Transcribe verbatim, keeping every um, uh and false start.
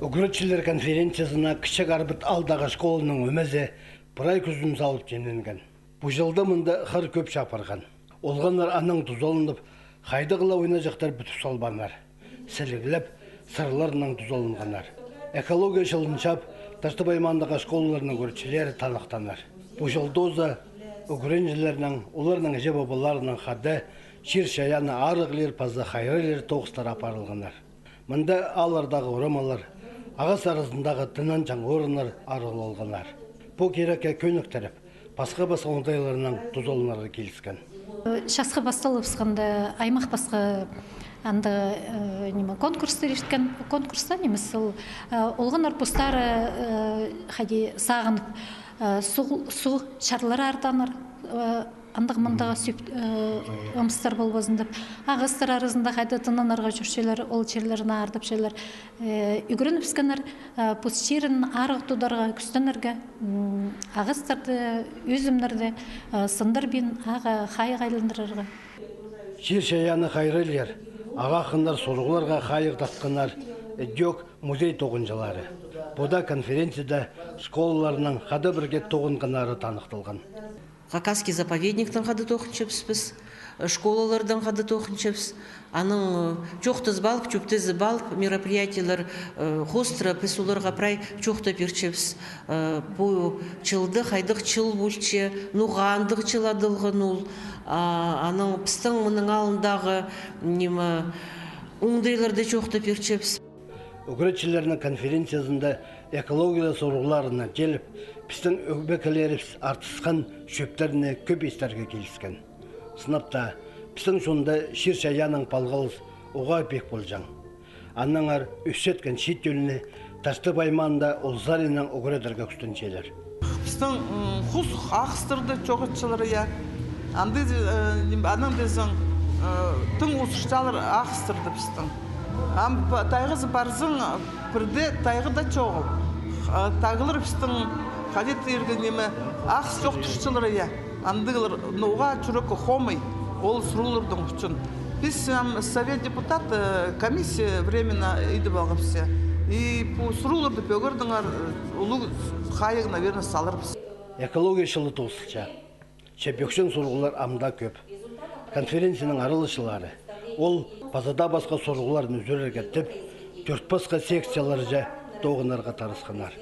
Ӱгретчілер конференциязына Кічіг Арбат аалдағы школаның ӧмезі прай кӱзім салып тимненген. Пу чылда мында хыр кӧп чапырған. Олғаннар анаң тузаланып, хайдағ ла ойнаҷахтар пӱдіп салбааннар. Сіліглеп, сырларынаң тузаланғаннар. Экология чылын чаап, Таштып аймаандағы школаларның ӱгретчілері таныхтааннар. Пу чылда уза ӱгренҷілернең, оларның іҷе-пабаларынаң хада чир-чайаанны арығлир паза хайраллир тоғыстар апарылғаннар. Мында ааллардағы орамалар, ағас аразындағы тынанҷаң орыннар арығлалғаннар. Пу кирекке кӧніктіріп, пасха-пасха оңдайларнаң тузаланарға киліскен. Часхы пасталыбысханда, аймах пасха анда, э, ниме, конкурстар ирткен, конкурста нимес ол, э, олғаннар постары, э, хайди сағынып, э, суғ-, суғ чарлар артаннар, э, андағ-мындағ сӧп-, э, ымыстар полбазын тіп, ағастар аразында хайда тынанарға чӧрчелер, ол чирлерні артапчалар. Э, ӱгренібіскеннер, э, пос чирін арығ тударға, кӱстенерге, м, ағастарды, ӧзімнерді, э, сындырбин, ағаа хайығ айландырарға. Чир-чайаанны хайраллир, ағаа хынығ сурығларға хайығ тартханнар ідӧк музей тоғынҷылары. Пу даа конференцияда школаларның хада пірге тоғынғаннары таныхталған. Хакасский заповедниктең хада тоғынчабыс піс, школалардаң хада тоғынчабыс. Анаң, э, чоохтазып алып, чӧптезіп алып, мероприятиелер, э, хоостыра піс оларға прай чоохтап пирчебіс. Э, пу чылда хайдағ чыл полча, ноға андағ чыл адалған ол. А, анаң пістің мының алнындағы, ниме, оңдайларны чоохтап пирчебіс. Ӱгретчілернің конференциязында экология сурығларына чӧліп, пістің ӧбекелерібіс артысхан чӧптерні кӧп истерге киліскен. Сынап таа, пістің чонда чир-чайааннаң палғалыс уғаа пик полҷаң. Аннаңар ӧсчеткен чиит тӧлні Таштып аймаанда ол саринаң ӱгредерге кӱстенчелер. Пістің, м, хус ағастарны чоғынчалар, я. Андағ, э, ним-, анаң дезең, э, тың узурчалар ағастарны пістің. Ам па-, тайғазы парзаң, пірдее тайға даа чоғыл. Х-, тағылар пістің, хайди тирге, ниме, ағас чох турчалар, я. Андағлар, ну, уғаа чӱрекке хомай, ол сурығларның ӱчӱн. Піс, ам, Совет депутат, э, комиссия временно идіп алғабыс. И пу сурығларны пӧгердеңер, э, улуғ хайығ, наверное, саларбыс. Экология чылы тоозылча. Че пӧкчең сурығлар ам даа кӧп. Конференцияның араласчылары ол паза даа пасха сурығларны ӱзӱрерге тіп, тӧрт пасха секцияларҷа тоғынарға тарасханнар.